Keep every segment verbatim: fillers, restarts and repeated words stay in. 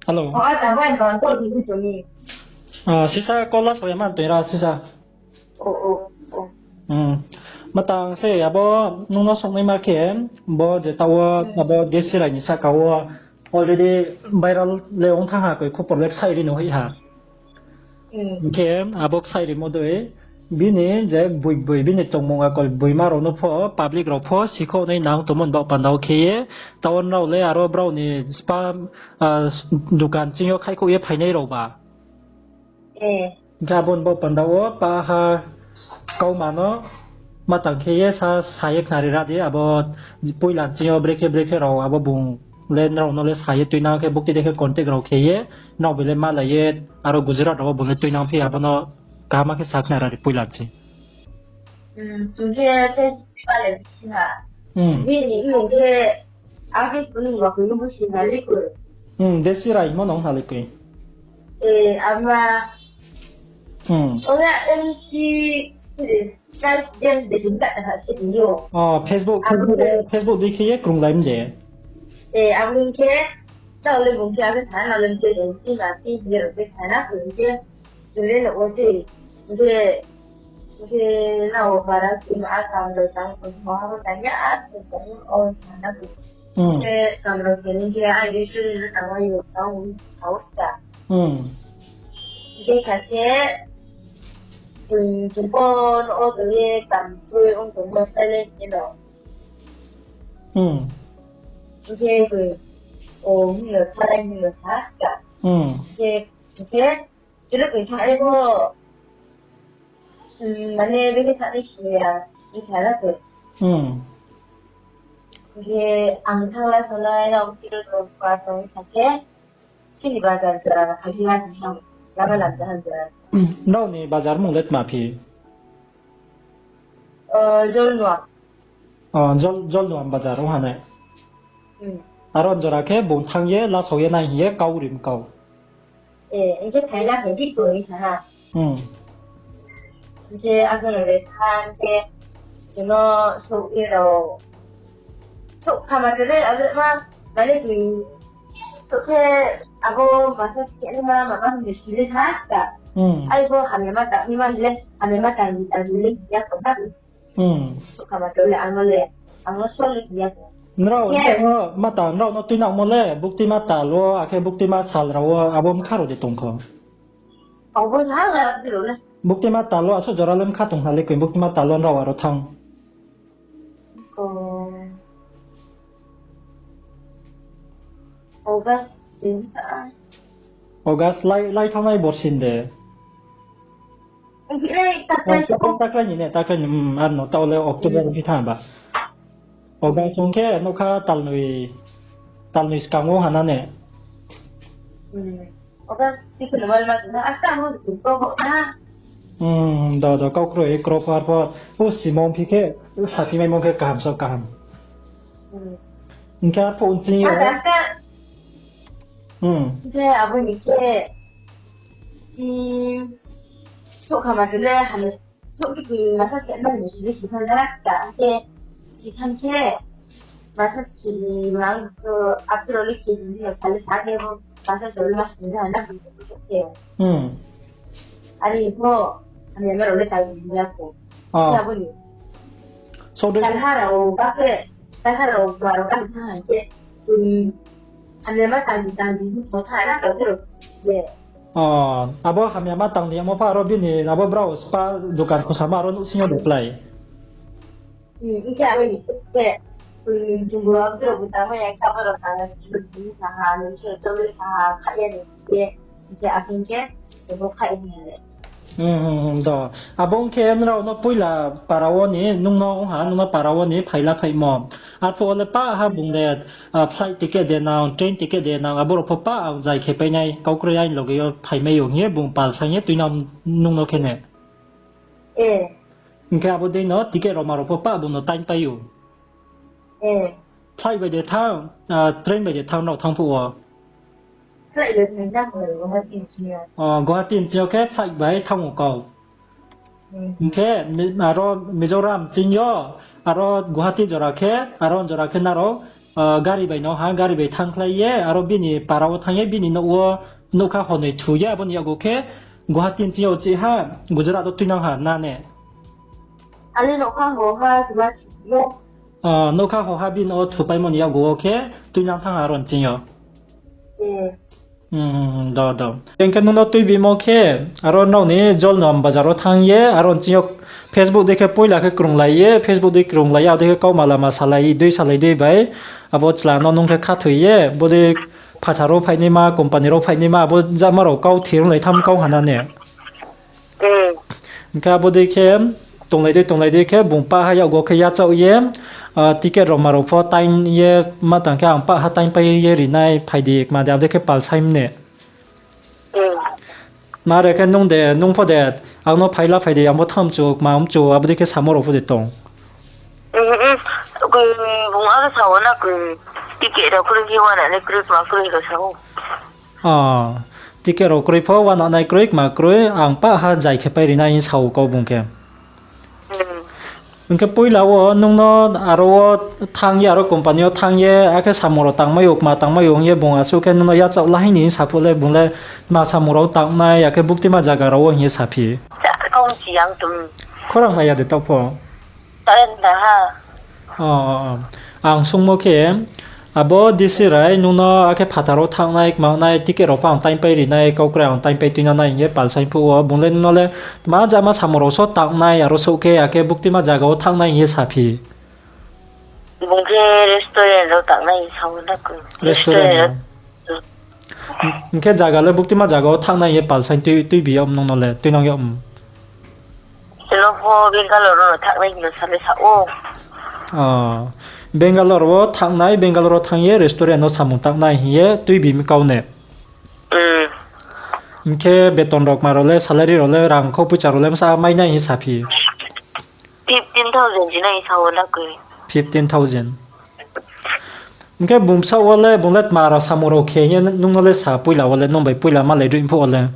Hello. Ah, sisa call last ya man toi ra sisa. Hmm. Matang se abo nung no soknaima khe, bo je taoh wo abo Desi Rai ni saka wo already viral le ong thanng ha, koi khupor le ksaih ri no hoih ha. Hing khe abo ksaih rimo dei, bini je boi boi, bini tongmung akol boima rao no pho, public rao pho sikhouh nai nang tongmo ni baoh panda wo khe ye, taoh wo nrao le aro brao ni spa, dukan ching yo khaihkhouh ye phainai rao ba. Hing khe abo ni baoh panda wo pa ha kauma no matang khe ye sa, sa ye khnari ra di, abo poila ching yo brekhe brekhe rao abo bung le nrao no le sa ye tuinang khe, bukti dei khe contact rao khe ye, nrao bai le malai ye, aro Gujarat rao wo bung le tuinang phi, abo no kaham khe sa khnari ra di poila ching. Chung khe Facebook ni malai si ha. Bini mmung khe, a Facebook ni mmung khe nubu si na likoi. Desi Rai hingmo no ong ha likoi. Ama, ong ya M C, Charles James de hing ka ha se ni yo. Facebook, Facebook dei khe ye krunglai mje. Abo hing khe, taoh le bung khe abo sana le mje de, ti ma ti ye rao khe sana khe hing khe, chung le no wo se, hing khe, hing khe nrao para ti ma a kam rao tang, ma ha tang ya a se tang o sana khe. Hing khe kam rao khe ni khe a restaurant rao tang yo tang sao ska. Hing khe kha khe, chung pho no o tong ye kam kroi ong tongmo silent khe no. Hing khe koi, o hing yo thalai hing yo sa ska. Hing khe, hing khe, chule koi thanai pho, mane bini thanai si ya, hing sa na koi. Hing khe ang thangla sonai, nrao kiro rao pa tong sa khe, chini bazar jora no phai khe ya hing thanng, lama lamjaha jora. Nrao ni bazar mung le tma phi? Jolnuam. Jol-, Jolnuam bazar ong ha nai. Aro jora khe bung thanng ye lasao ye nai hing ye kau rim kau. Hing khe phaila phai di koi sa ha. Hing khe abo no le thanng khe, chung no souh ye rao, souh khama tole abo ma, mane, souh khe abo massage khe naima mama hing si le thanng ska. Ai bo hamya ma tang naima hing le, hamya ma tang di tang di le hing ya kho na. Souh khama tole ang no le, ang no sole hing ya kho. Nrao, nrao no tuinangmo le buktima tal wo, akhe buktima sal rao wo abo bkha rao de tong kho? Buktima tal wo asuh jora le bkha tong ha le koi, buktima tal wo nrao aro thanng? August lai, lai thanngnai borsi de. Taklai ni ne, taklai ni, ar no taoh le October phi thanng ba. August ong khe nokha talnoi, talnoi skang wo ha na ne. Do, do, kau kroi, kro phar phar. O simong phi khe, saphi maimong khe kaham so kaham. Hing khe arphuh nching yo. Hing khe abo ni khe, souh khama tole ham, souh khe koi masa se nai ni sini si thanng jana ska, hing khe si thanng khe, masa si mang to, aphi rao le khe ni yo sale sa khe bo, masa se le mas ni jana khe. Are pho, hamya ma rao le tang ni ya kho. Abo ni. Talha rao ba khe, talha rao ba rao tang thanng khe, hamya ma tang di tang di tho tha na kau khe rao le. Abo hamya ma tang di yamo pha aro bini abo brao spa dukan khosamo aro nuhsing yo de plai. Hing khe abo ni khe, chung bo abo rao bo tangmai ya khe abo rao tang ni sa ha, ni se to le sa ha, kha ya ni khe, hing khe akhing khe, chung bo kha ya ni le. Do. Abo ong khe nrao no poila para wo ni, nung no ong ha, nung no para wo ni phaila phaimo. Arphuh wo le pa ha bung de, flight ticket de nang, train ticket de nang, abo rao pho pa ang zai khe painai, kau kroi aini loge yo phaimai ou hing ye bung pal saing ye tuinang nung no khe ne. Hing khe abo dei no ticket rao ma rao pho pa bung no taingpai ou. Flight bai de thanng, train bai de thanng, nrao thanng phuh wo? Guwahati nching yo khe flight bai thanng ou kau. Hing khe aro Mizoram ching yo, aro Guwahati jora khe, aro jora khe nrao Ah, gari bai no ha, gari bai thanngkhlai ye, aro bini para wo thanng ye, bini nouh wo nougkha honoi thu ye, abo ni yakgu khe Guwahati ni ching yo chih ha, Gujarat wo tuinang ha na ne? Ani nougkha ho ha, sima si yo. Ah, nougkha ho ha bini o thupaimo ni yakgu wo khe tuinang thanng ha aro ni ching yo. Hmm, do, do. Hing khe nung no tuibimo khe, aro nrao ni Jolnam bazar wo thanng ye, aro ni ching yo Facebook dei khe poila khe krunglai ye, Facebook dei krunglai ye, abo dei khe kauma lama salai dei salai dei bai, abo chla no nung khe khathoi ye, bodei phathar wo phainaima, company rao phainaima, abo jama rao kau thirunglai tham kau ha na ne. Hing khe abo dei khe tonglai dei tonglai dei khe bung pah ha yakgu khe yachaoh ye, ah, ticket rao ma rao pho time ye ma tang khe ang pah ha time pai ye rinai phai di kma de abo dei khe pal saim ne. Ma re khe nung de, nung pho de, ang no phai la phai di, ang bo thanng mchu, kma mchu, abo dei khe samo rao pho de tong. Bung aro sa wo na koi, ticket rao kroi khe uananai kroi, kma kroi rao sa ou. Ah, ticket rao kroi pho, uananai kroi, kma kroi, ang pah ha zai khe pai rinai hing sa ou kau bung khe. Hing khe poila wo nung no aro wo thanng ye, aro company yo thanng ye, akhe samung rao tangmai ou, kma tangmai ou hing ye bung asuh khe nung no yachaoh la hing ni hing sa phuh le, bung le tma samung rao tangnai, akhe buktima zaga rao wo hing ye saphi. Khorang nai ya de taoh pho. Ang sungmo khe, abo D C Rai nung no akhe phathar wo thanngnai, kmangnai, ticket rao pho ang time pai rinai, kau krai ang time pai tuinanai hing ye pal saing phuh wo, bung le nung no le tma jama samung rao so tangnai, aro souh khe, akhe buktima zaga wo thanngnai hing ye saphi. Bung khe restaurant rao tangnai sa ou na koi. Restaurant restaurant rao. Hing khe zaga le buktima zaga wo thanngnai hing ye pal saing tui, tuibi yag nung no le, tuinang yag. Chino pho Bangalore wo thanngnai hing no sa le sa ou. Bangalore wo thanngnai, Bangalore wo thanng ye restaurant no samung tangnai hing ye tuibi mi kau ne. Hing khe beton rao kma rao le, salary rao le, rang khou poicha rao le bsa mainai hing saphi. Fifteen thousand jinai sa ou na koi. Fifteen thousand. Hing khe bung bsaoh wo le, bung le tma rao samung rao khe hing ye nung no le sa poila wo le, nung bai poila malai droih phuh wo le.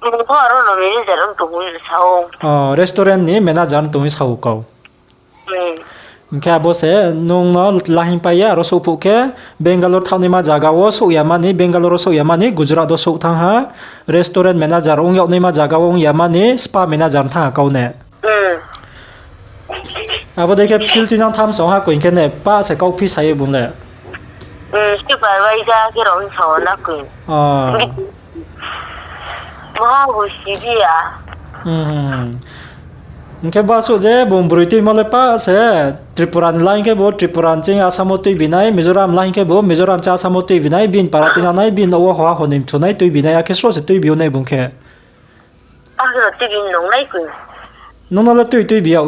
Bung pho aro no manager ong tong ou sa ou. Restaurant ni manager ong tong ou sa ou kau. Hing khe abo se nung no lahing pai ye aro souh phuh khe, Bangalore thanngnaima zaga wo souh ya mani, Bangalore wo souh ya mani, Gujarat wo souh thanng ha, restaurant manager ong yag naima zaga wo ong ya mani, spa manager thanng ha kau ne. Abo dei khe field tuinang tham song ha koi hing khe ne, pah se kauphi sa ye bung le. Supervisor khe rao ong sa ou na koi. Maha bo sibi ya. Hing khe basuh je bung broi tuimo le pah se Tripura ni la hing khe bo Tripura ni ching Assam wo tuibi nai, Mizoram la hing khe bo Mizoram ching Assam wo tuibi nai, bini para tuinang nai, bini nouh wo hoha honoi mthunai tuibi nai, akhe sroh se tuibi ou nai bung khe. Akhe no tuibi nung nai koi. Nung no le tui tuibi yag.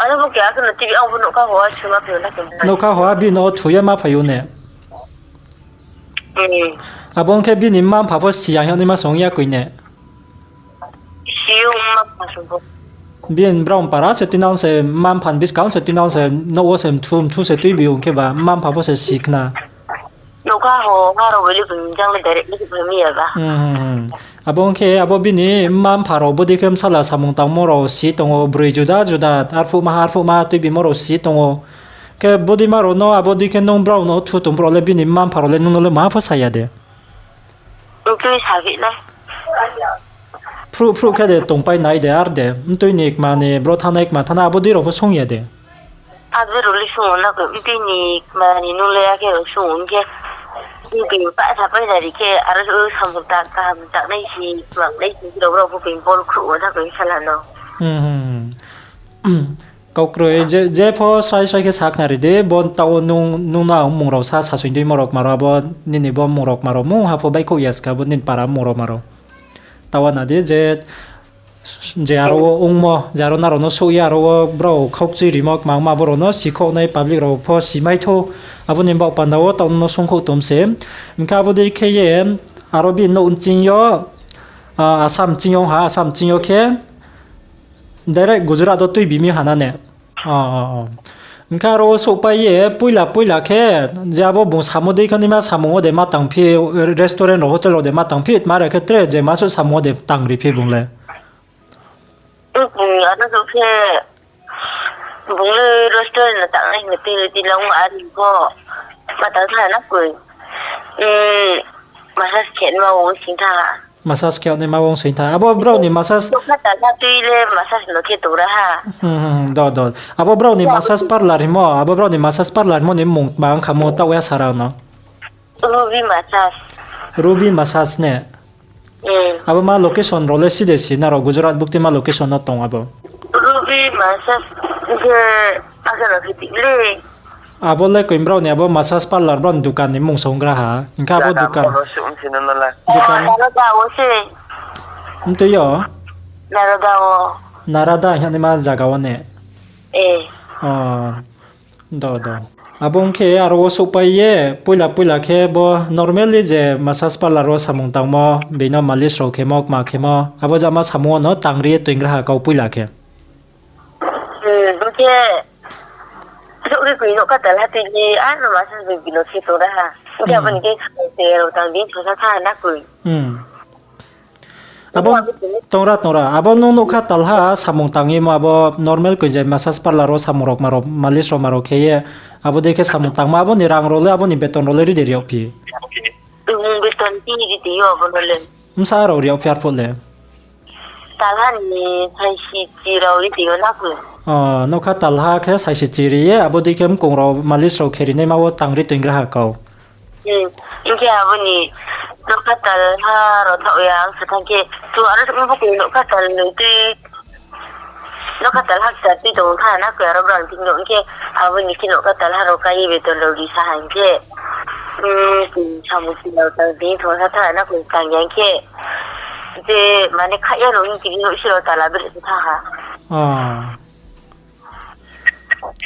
Ano bo khe akhe no tuibi, ang bo nougkha hoha sima phai ou na koi. Nougkha hoha bini nouh wo thu ye ma phai ou ne. Abo ong khe bini mma-mpha pho si ya hing naima song ya koi ne. Si ou, mma-mpha song pho. Bini brao para se tuinang se, mma-mpha ni buskang se tuinang se, nouh wo se mthu mthu se tuibi ong khe ba, mma-mpha pho se si khna. Nougkha hoha rao bai le bini jang le direct le khe phai mi ya ba. Abo ong khe abo bini mma-mpha rao bodei khe bsala samung tangmo rao si tong ou, broi juda juda, arphuh maha, arphuh maha tuibimo rao si tong ou. Khe bodeima rao no, abo dei khe nung brao no thu tong brao le bini mma-mpha rao le nung no le maha pho sa ya de. Mtui sa bi nai. Phruh phruh khe de tongpai nai de, ar de. Mtui ni kma ni, bro thanngnai kma thanng na, abo dei rao pho sung ya de. Abo rao le sung ou na koi, mtui ni kma ni nung le akhe rao sung ong khe. Bini pah sapai nai ri khe, aro samung tang, kaham tangnai si, kmangnai si, rao brao pho bini bol khruh ou na koi sala no. Kau kroi, je, je pho srai srai khe sakhnari di, bo taoh wo nung, nung no ang mmung rao sa, sasoing dei mo rao kma rao, abo nini bo mmung rao kma rao, mungha pho baihkhouh ya ska, bo nini para mmung rao ma rao. Taoh wo na di, je, je aro wo ongmo, je aro nrao no souh ye aro wo brao khaukchui rimo kma ongma, abo rao no sikhouhnai public rao pho simai thou, abo ni baoh panda wo taoh no sungkhouh tom se. Hing khe abo dei khe ye, aro bini nouh nching yo, Assam ching yo ha, Assam ching yo khe, direct Gujarat wo tuibi mi ha na ne. Hing khe aro wo souhpai ye, poila poila khe, je abo bung samo dei khe naima samung wo de ma tangphi, restaurant rao, hotel rao de ma tangphi, tma re khe tre je ma suh samung wo de tangri phi bung le. Bung ano souh khe, Bung le restaurant no tangnai hing tui le di long ari pho. Ma tang tha na koi. Hmm, massage khe ma wo sing tha. Massage khe naima wo sing tha. Abo brao ni massage. Kha ta na tui le massage no khe tora ha. Hmm, hmm, hmm, do, do. Abo brao ni massage parlour himo, abo brao ni massage parlour himo ni mung tma ong kha mo taoh ya sa rao no. Ruby massage. Ruby massage ne? Hmm. Abo ma location rao le side si nrao Gujarat bukti ma location no tong abo? Ruby massage je asa no khiti le. Abo le koi brao ni abo massage parlour brao ni dukan ni mung songgra ha. Hingkhe abo dukan. Dukan. Narada wo se. Mtui yo? Narada wo. Narada hingkhe ma zaga wo ne? Eh. Oh. Do, do. Abo ong khe aro wo souhpai ye, poila poila khe bo normally je massage parlour wo samung tangmo, bini malis rao khemo, kma khemo, abo jama samung wo no tangri ye toingra ha kau poila khe. Hmm, bo khe, souhri koi nouhkha talha tui ni, ano massage bai bino khe tongra ha. Hingkhe abo ni khe samung tang rao tang di, sosa tha na koi. Hmm. Abo tongra tongra. Abo nung nouhkha talha samung tang ye mo abo normal koi je massage parlour wo samung rao ma rao malis rao ma rao khe ye. Abo dei khe samung tangma abo ni rang rao le abo ni beton rao le ri de ri yagphi? Beton ti ri de yo abo no le. Bsa rao ri yagphi arphuh le? Talha ni saisi chi rao ri de yo na koi. Oh, nouhkha talha khe saisi chi ri ye abo dei khe mkong rao malis rao khe ri naima wo tangri toingra ha kau. Hmm, hingkhe abo ni nouhkha talha rao thaoh ya ang se thanng khe, chung aro se mphokoi nouhkha tal noi tui, nouhkha talha kchar tui tong tha na koi aro brang thing no hingkhe, abo ni khe nouhkha talha rao kai ye beton rao ri sa ha hingkhe, hmm, samung si rao tang di thong sa tha na koi tang ya hingkhe, je mane khaih ya rao hing tini nouhsi rao tala bere se tha ha.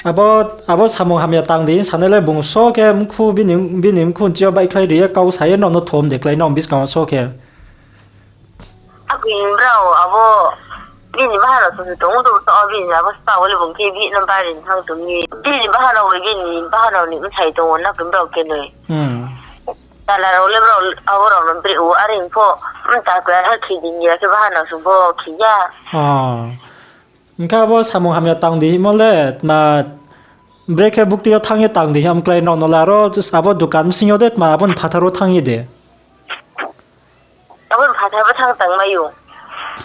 Abo, abo samung hamya tang di, sanai le bung so khe mkhu bini, bini mkhu nchi yo baihkhlai ri ye kau sa ye nrao no thom de klái nrao buskang wo so khe. Akoi brao abo bini bahanao tong tong do to bini abo spa wo le bung khe bihih no bari thanng tong mi. Bini bahanao bai bini bahanao ni bsai tong wo na koi brao khe noi. Tala rao le brao abo rao no bre ou are pho mta koi ha khe di ya khe bahanao sung pho khe ya. Hingkhe abo samung hamya tang di himo le tma, brekhe bukti yo thanng ye tang di hing klái nrao no le aro abo dukan bsing yo de tma abo ni phathar wo thanng ye de? Abo ni phathar wo thanng tangmai ou.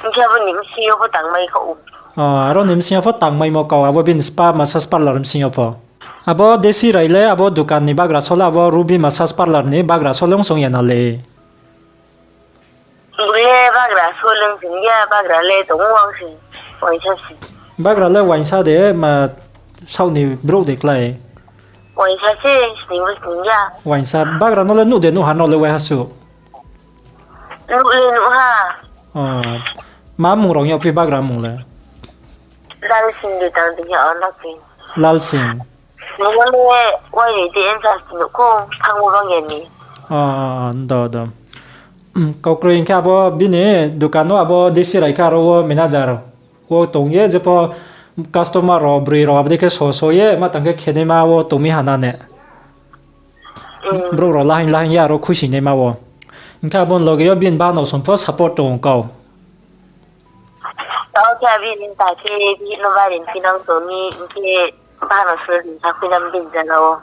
Hingkhe abo ni bsing yo pho tangmai kha ou. Aro ni bsing yo pho tangmaimo kau abo bini spa massage parlour bsing yo pho. Abo Desi Rai le abo dukan ni bagra so le abo Ruby massage parlour ni bagra so le ong song ya na le? Bung le bagra so le ong sing ya, bagra le tong ou ang se, uaingsa se. Bagra le uaingsa de, ma saoh ni brouh de klái? Uaingsa se, sning bo sning ya. Uaingsa, bagra no le nuh de nuh ha nrao le waiha suh? Nuh le nuh ha. Ma mung rao yagphi bagra mung le? Lal Singh de tang di ya o na khe. Lal Singh. Nung le wai ni de answer nuh kho, thanngmo bang ya ni. Do, do. Kau kroi hing khe abo bini dukan wo abo Desi Rai khe aro wo manager wo tong ye jepho customer rao, broi rao abo dei khe so so ye ma tang khe khenaima wo tong mi ha na ne. Brouh rao lahaing lahaing ye aro khuisoingnaima wo. Hing khe abo ni loge yo bini bahanao song pho support tong ou kau. Taoh khe bini ta khe bihih no bari phinang tong mi hing khe bahanao song sa khuinang bini jala wo.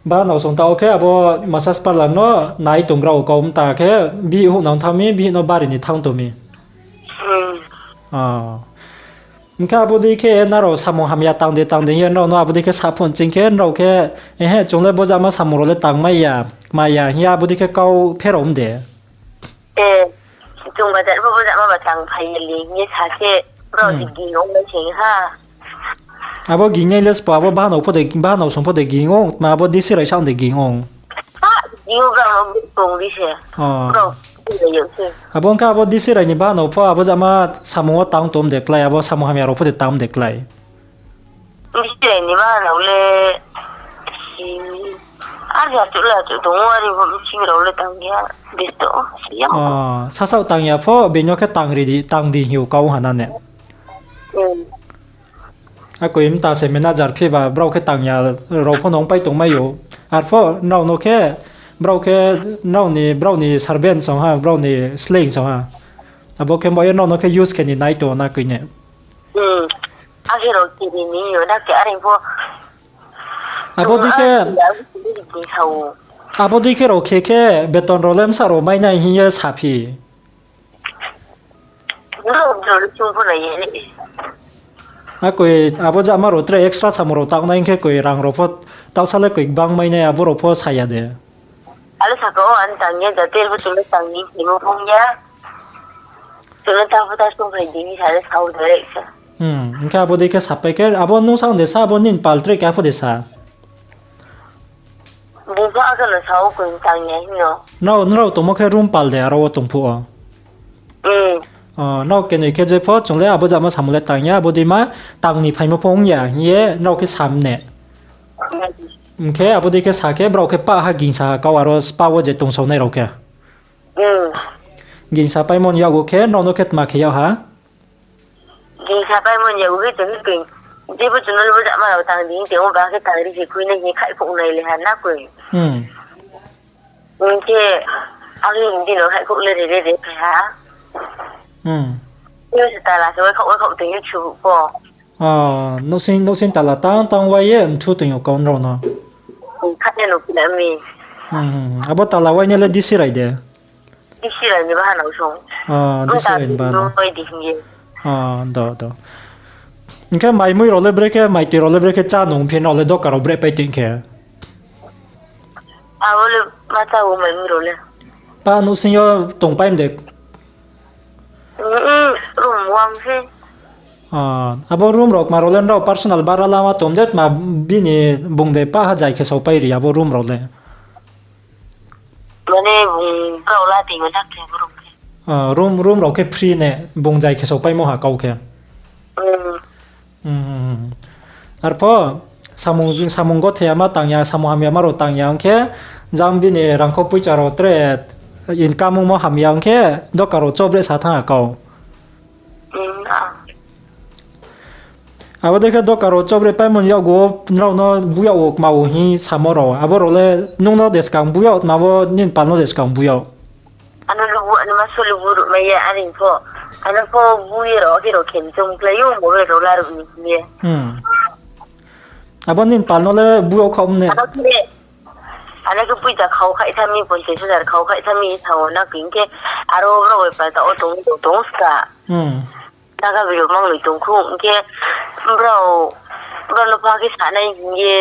Bahanao song taoh khe abo massage parlour no nai tonggra ou kau mta khe bihih houhnang thanng mi, bihih no bari ni thanng tong mi. Hing khe abo dei khe nrao samung hamya tang de tang de hing ye nrao no abo dei khe saphuh ching khe nrao khe, ehe, chung le bo jama samung rao le tangmai ya, kmai ya hing ye abo dei khe kau pherao m de? Chung bazar pho bo jama ba tang phai ya le hing ye sa khe, brao se ging ong nai se ha. Abo gingnai le sbo abo bahanao pho de, bahanao song pho de ging ong, tma abo Desi Rai sang de ging ong? Ging o brao no tong di se. Abo ong khe abo Desi Rai ni bahanao pho abo jama samung wo tang tong de klái, abo samung hamya rao pho de tang de klái? Desi Rai ni bahanao le, ar ya chuh la chuh tong ou, are pho bsing rao le tang ya, besto si ya. Sasaoh tang ya pho, bini yo khe tang ri di, tang di hing ou kau ha na ne. Akoi mta se manager phi ba brao khe tang ya rao pho no ongpai tongmai ou. Arpho nrao no khe, brao khe, nrao ni, brao ni servant song ha, brao ni slave song ha. Abo khe bo ye nrao no khe use khe ni nai tong na koi ne. Hmm. Akhe rao kiri ni yo, da khe are pho. Abo dei khe, abo dei khe rao khe khe beton rao le bsa rao mai nai hing ye saphi. Rao, rao le chung pho nai ye. Akoi abo jama rao tre extra samung rao taoh nai hing khe koi rang rao pho taoh sa le koi gbang mai nai abo rao pho sa ya de. Ale saka o, ang tang ya, jate bo chung le tang ni, himo phung ya. Chung le ta pho ta sung phai di, ni sa le sao direct sa. Hmm, hing khe abo dei khe sapai khe, abo nung sa de sa, abo nini pal tre khe apho de sa. Bung pho akhe no sao koi tang ya hing no. Nrao, nrao tongmo khe room pal de aro wo tong phuh o. Hmm. O, nrao kenoi khe je pho chung le abo jama samung le tang ya, abo dei ma tang ni phaimo pho ong ya hing ye nrao khe sam ne. Hing khe abo dei khe sa khe brao khe pah ha gingsa ha kau aro spa wo je tongsaonai rao khe. Hmm. Gingsa paimo ni yakgu khe nrao no khe tma khe yag ha? Gingsa paimo ni yakgu khe tong ni koi. Jebo chung no le bo jama rao tang di hing tong o, ba khe tang ri se khui nai hing ye khaihkhouh nai le ha na koi. Hmm. Hing khe ang hing di no khaihkhouh le re re re phai ha. Hmm. Yo se tala se wai khaoh wai khaoh tong yo chu pho. O, nouhsing, nouhsing tala tang tang wai ye mthu tong yo kau nrao no. Khaih ya no kina mi. Hmm, hmm, hmm. Abo tala wai ni le D C rai de? D C rai ni baha no song. O, D C rai ni baha no. Wai di hing ye. O, do, do. Hing khe mai mui rao le bre khe, mai tui rao le bre khe chá nung phi nrao le doka rao bre pai tong khe. Abo le ma chá o mai mui rao le. Pa nouhsing yo tongpai mde. Hmm, room wang se. O, abo room rao kma rao le nrao personal bara lama tong de tma bini bung de pah ha jai khe saopai ri abo room rao le. Mane bung brao la tongmo dak khe abo room khe. O, room, room rao khe free ne bung jai khe saopaimo ha kau khe. Hmm. Hmm. Arpho samung, samung gothe ya ma tang ya, samung hamya ma rao tang ya ong khe, jang bini rangkho poicha rao tre income ongmo hamya ong khe, doka rao chobre sa thanng ha kau. Hmm, a. Abo dei khe doka rao chobre paimo ni yakgu wo nrao no bu yag wo kma wo hing samo rao. Abo rao le nung no de skang bu yag, tma bo nini pal no de skang bu yag? Ano le bu, ano ma soli bu ruh mai ya, ani pho. Ano pho bu ye rao, khe rao khe mchom klái ou, mobile rao la ruh ni hing ye. Hmm. Abo nini pal no le bu yag khaoh mne? Ano khe, ano khe poicha khau khaih tha mi, ponchas hajar khau khaih tha mi, sao na koi hing khe, aro brao bai pal ta wo tong, tong, tong ska. Hmm. Naga bri rao mangnoi tong khou, hing khe brao, brao no pha khe sanai hing ye,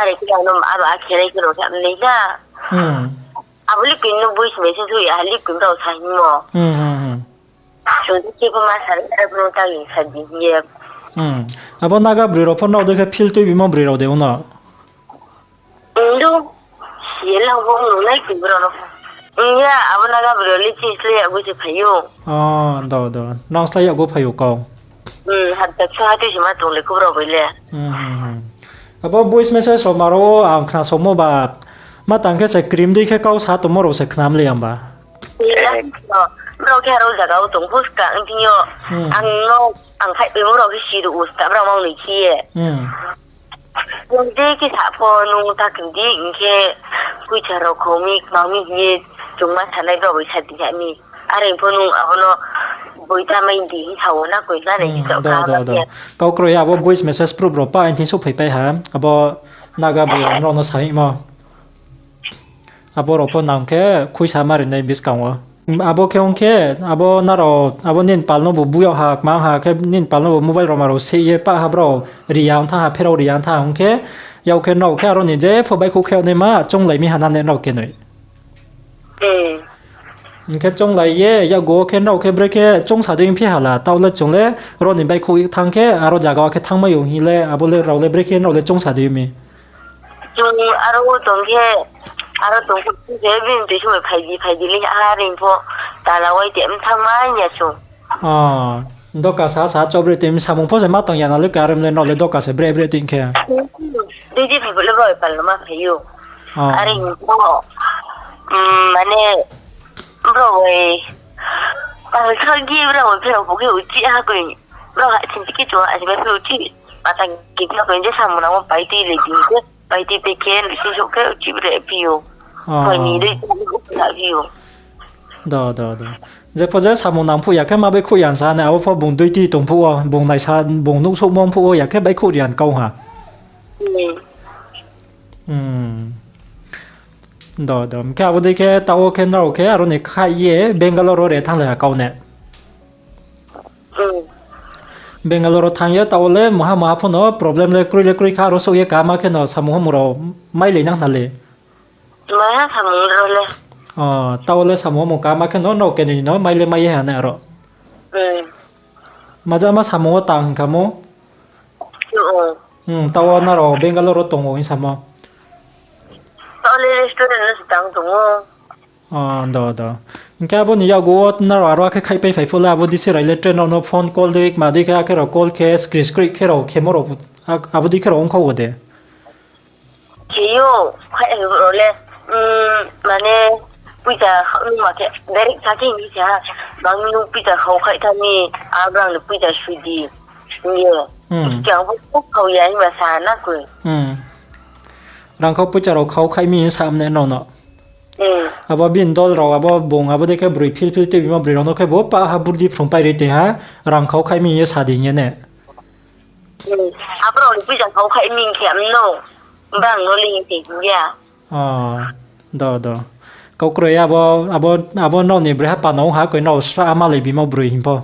are khe ang no aba khe nai khe rao khe nai na. Hmm. Abo le koi no voice message hoih ya, ha le koi brao sa hingmo. Hmm, hmm, hmm. Chung khe pho ma sa, are brao ta hing sa di hing ye. Hmm. Abo Naga broi rao pho nrao dei khe feel tuibimo broi rao de ong no? Ndo, si ye lang bo nung nai koi brao no. Ya, abo Naga broi rao le chini slái yakgu se phai ou. O, do, do. Nang slái yakgu phai ou kau. Hmm, hapta ksa ha tui se ma tong le kho brao bai le. Hmm, hmm, hmm. Abo voice message rao ma rao ang khnasaomo ba, ma tang khe se krim dei khe kau sa tongmo rao se khnam le ang ba. Brao khe aro zaga wo tong pho ska ong thing yo. Hmm. Ang no, ang khaihpaimo rao khe si ruh ou ska brao mangnoi khe ye. Hmm. Nung je khe sa pho nung ta kri di, hing khe poicha rao khau mi, kma mi hing ye chung ma sanai brao bai sa di ha mi. Are pho nung abo no boi ta mai di hing sa wo na koi na nai hing sa kha ba khe. Kau kroi abo voice message proof rao pa hing thing souhphaipai ha. Abo Naga broi rao no sa hingmo. Abo rao pho nang khe khuisa ma ri nai buskang wo. Abo khe ong khe, abo nrao, abo nini pal no bu bu yag ha, kma ha khe nini pal no bu mobile rao ma rao se ye pah ha brao ri ya ong thanng ha, pherao ri ya ong thanng ha ong khe, yak khe nrao khe aro ni je pho baihkhouh khe yag naima chounglai mi ha na ne nrao kenoi. Hing khe chounglai ye yakgu wo khe nrao khe brekhe choungsa dei ongphi ha la, taoh le chung le ro ni baihkhouh thanng khe aro zaga wo khe thanngmai ou hing le, abo le rao le brekhe nrao le choungsa dei ong mi. Chung aro wo tong khe, aro tong khe, bini tui sung bai phai di, phai di le ha ring pho, tala wai te mthang mai ya chung. Doka sa sa chobre tui mi samung pho se ma tong ya na le, khe aro le nrao le doka se bre bre tui khe. Dei di phai bo le brao bai pal no ma phai ou. Are hing pho, mane, brao bai, pal kha gi brao bai pherao pho khe uchih ha koi, brao ha chinti khe chung ha si bai phe uchih, mata khe kha koi je samung nang wo pai tui le di hing khe. Pai tui pai khe, nuhsing souh khe, uchih bre phi ou. Pai ni dei, sa phi ou. Do, do, do. Jepho je samung nang phuh ya khe ma baihkhouh ya sa nai, abo pho bung duty tong phuh wo, bung naisa, bung nuhsouhmo phuh wo ya khe baihkhouh ri ya kau ha. Do, do. Hing khe abo dei khe taoh wo khe nrao khe aro ni khaih ye Bangalore wo re thannglai ha kau ne. Bangalore wo thanng ye taoh wo le maha maha pho no problem le kroi le kroi kha, aro souh ye kama khe no samung hamung rao mailai nang khna le. Taoh wo le samung hamung kama khe no nrao keni ni no mai le mai ye ha nai aro. Maja ma samung wo tang hing khamo. Taoh wo nrao Bangalore wo tong ou hing samo. Do, do. Hing khe abo ni yakgu wo nrao aro akhe khaihpai phai phuh le abo D C rai le tre nrao no phone call dei kma dei khe akhe rao call khe screen screen khe rao khemo rao abo dei khe rao ongkha wo de. Khe yo, khaih rao le, mane, poicha khaoh nung ma khe direct sa khe hing se ha, bang nung poicha khau khaih tha mi, abrang le poicha sui di, hing ye. Khe ang pho khau ya himba sa na koi. Rangkhau poicha rao khau khaih mi sa mne nrao no. Abo bini dol rao abo bung abo dei khe broi phil phil tuibimo broi rao no khe bo pah ha burdi phrung pai ri tei ha, rangkhau khaih mi ye sa di hing ye ne. Abrao ni poicha khau khaih mi khe mno, brang no le hing se hing ya. Do, do. Kau kroi abo, abo nrao ni broi ha pano ong ha koi nrao sra malai bimo broi hing pho.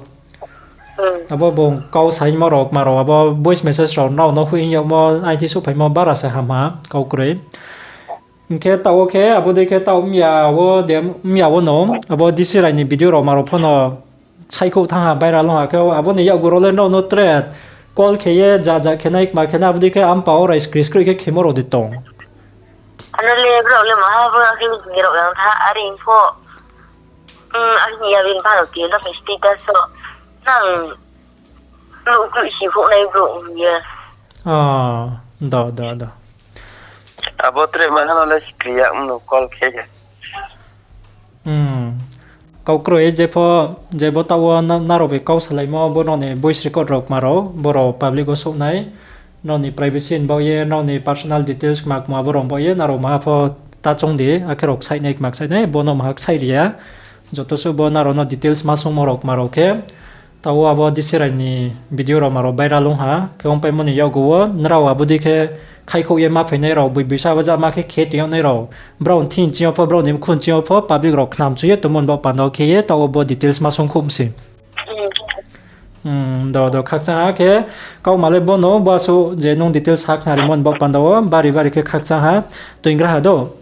Abo bung kau saingmo rao kma rao abo voice message rao nrao no hoih hing yagmo aini thing souhphaimo bara se ham ha kau kroi. Hing khe taoh wo khe abo dei khe taoh mya wo de, mya wo no abo D C rai ni video rao ma rao pho no saihkhouh thanng ha, viral ong ha khe abo ni yakgu rao le nrao no tre call khe ye ja ja khe nai kma khe nai abo dei khe ampa wo rai screen screen khe khemo rao de tong. Ano le brao le maha bo akhe hing rao yang tha are hing pho. Akhe ya bini pha rao khe no khe status wo nang nuh kruh si khouh nai brouh hing ye. Do, do, do. Abo tre maha no le screen ya mno call khe ye. Kau kroi jepho, jebo taoh wo nrao bai kau salaimo bo nrao ni voice record rao kma rao, bo rao public wo souh nai. Nrao ni privacy ni baoh ye, nrao ni personal details kma kma bo rao baoh ye, nrao maha pho ta choung di, akhe rao ksaih nai kma ksaih nai, bo no maha ksaih ri ya. Joto suh bo nrao no details ma sungmo rao kma rao khe, taoh wo abo D C rai ni video rao ma rao viral ong ha, khe ongpaimo ni yakgu wo, nrao abo dei khe khaihkhouh ye ma phainai rao, boi boisa abo jama khe khe tong yag nai rao, brao ni thing ching yo pho, brao ni mkhu ching yo pho, public rao khnam chu ye tongmo ni baoh panda wo khe ye, taoh wo bo details ma sungkhouh mi se. Do, do, khakchang ha khe, kauma le bo no, bo asuh je nung details sa khnarimo ni baoh panda wo, bari bari khe khakchang ha, toingra ha do.